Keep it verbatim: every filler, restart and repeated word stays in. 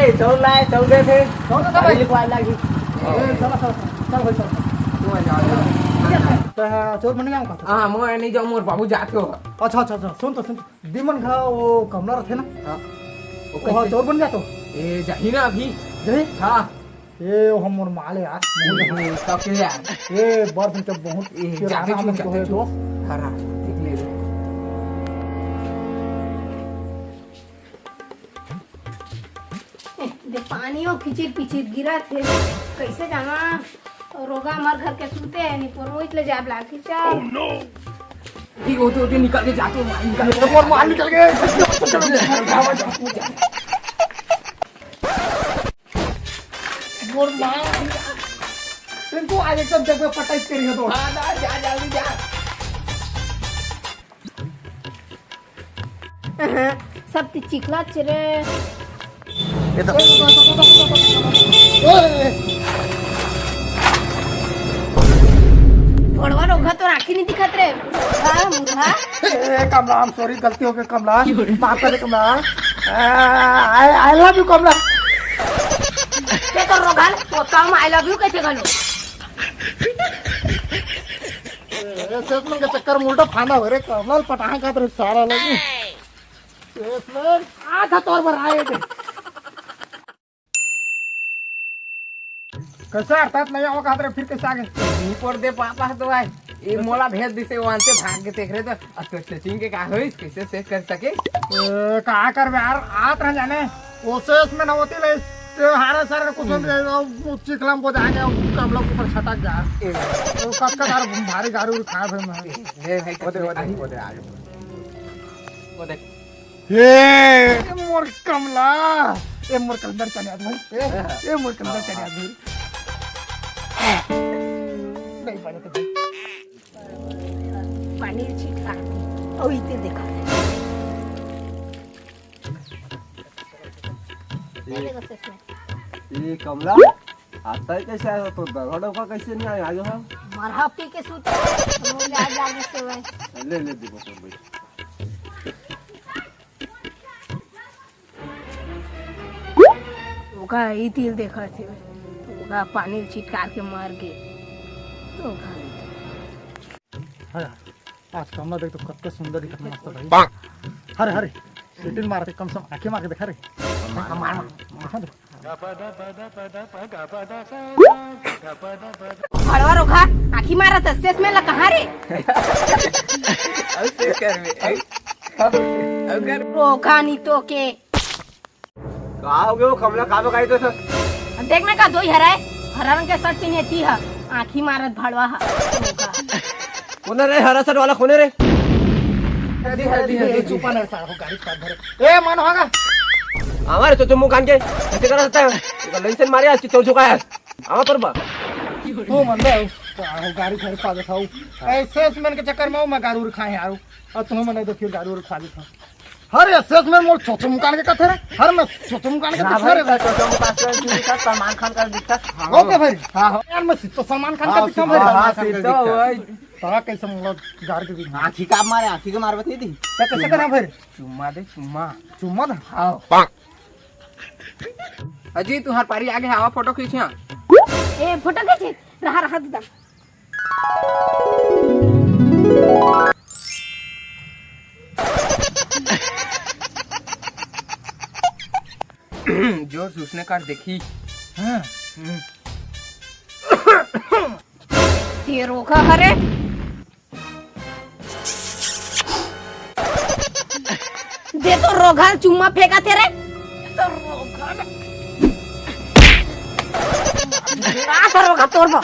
ए, चौर लाए, चौर दे थे। चौर दे थे भाई। लिखवा लागी। ए, चलो, चलो, चल भाई, चल। तू आ जा, आ जा। तो, हाँ, चौर बन गया हमका। हाँ, मैं नहीं जाऊँ, मोर बाबू जाते हो। अच्छा, अच्छा, अच्छा, सुन तो, सुन तो। दिमन खा वो कमला रथे ना? हाँ। वो वो हाँ, कैसे? चौर बन जा तो। ए, जाही ना अभी। जाही? हाँ। ए, वो हम मोर माल है यार। ए, तब के यार। ए, बर्फ में तो बहुत ए, किराना जाके हम छू, तो जाके है छू। दोस्त। हाँ, हाँ, देख ले रे। ए, दे पानी हो फिचिर पिचिर गिरा थे। कैसे जाना? रोगा हमार घर के सूते है, नहीं पर रोज ले जाब लागी। चल। ठीक होते होते निकल के जाते हो, मार निकल के। मोर माल निकल गए। मोर माल। इनको आज एकदम जगह पटाई करिए तो। हाँ, ना, जा, जल्दी जा। सब ती चिखला च रे। ये तो ओए! भड़वा रोघा तो आँखी नहीं दिखत रे। मुरहा, मुरहा। ए, कमला, I'm sorry, गलती हो गई कमला। माफ कर दे कमला। आ, I, I love you Kamla. ये तो रोघा, वो काम I love you कैसे गलो? ए, सेल्समैन के चक्कर में उल्टा फांदा हो रे, कमला ल पटाखा खात रहे सारा लोग। सेल्समैन, आ था तोर बर आए थे। कैसे अर्थात नहीं आवा कहत रहे, फिर कैसे आगे? ऊपर दे पापा तो आए। ये मोला भेज दिसे, वो अंते भाग के देख रहे तो, अब तो सेटिंग के का होई, कैसे सेट कर सके? ए, का करबे यार, आत रह जाने। वो सेल्समैन होती ले, ते हारे सारे कुछ नहीं, वो चिखला में को जाके, कमला के ऊपर छटक जा। ए। वो कतका तार भारी गारू खा भाई मैं। ले भाई, वो दे, वो दे, वो दे, आ गया। वो देख। ए, ए मोर कमला, ए मोर कलंदर चले आज भाई, ए, ए मोर कलंदर चले आज भाई। नहीं पानी तो भाई। पानी छिटका, ओ इते देखा। ये, ये कमला, आता है कैसे आया तो दरवाजा का कैसे नहीं आया, आया है? मरहा पी के सूते, मुझे आ जाने से भाई। ले, ले, दे, बस, बस। ओका ई तिल देखत हे, ओका पानी ल छिटकार के मर गे। ओका हाँ यार, आज कमला देख तो कतका सुंदर दिखत हे, मस्त भाई। हरे, हरे, सेटिंग मार के कम से कम आंखें मार के देखा रे। मार, मार, मार। देखा तो। भड़वा रोघा, आँखी मारत हस, सेल्समैन ला कहाँ रे? अब से कर बे, अब, अब कर। रोघा नी तो के। का हो गयो कमला, का बकाई तो सर? देख ना का दोई हराए, हरा रंग के शर्ट पहने थी हा, आँखी मारत भड़वा हा। रोघा। कोन रे हरा शर्ट वाला, कोन रे? हदी, हदी, हदी। चुपा ना सारा हो गाड़ी पास भरे। ए, मन होगा। हमारे तो चुम्मू कान के, ऐसे करा सकता है? तो लाइसेंस मारे आज की चौचुका है। आवा पर बा। हो मन दे, हो गाड़ी घर पा देखाऊ। ए, सेल्समैन के चक्कर में मैं गारू खाए यार। और तुम मने तो फिर गारू खा लेता। हर सेल्समैन मोर चोचो मुकान के कथे रे। हर मैं चोचो मुकान के ना कथे भाई, रे। तो चोचो मुकान से दिखा, सलमान खान का दिखा। ओके भाई। हाँ, हाँ। यार मैं तो सलमान खान का हाँ, दिखा भाई। हाँ, हाँ, सलमान खान का सिद्धो दिखा। भाई। तोरा कैसे मतलब गार के दिखा? आँखी का मारे, आँखी के मारबत नहीं दी। तो कैसे करा फिर? चुम्मा दे, चुम्मा। चुम्मा ना? हाँ। अजी, तुहार पारी आगे, आवा फोटो खींचिया। ए, फोटो खींचे? रहा, रहा, दीदा। जोर से उसने कर देखी। हाँ। हम्म। ये रोघा हरे। दे तो रोघा चुम्मा फेंका तेरे। तो रोघा ना। आ तो रोघा तोर बा।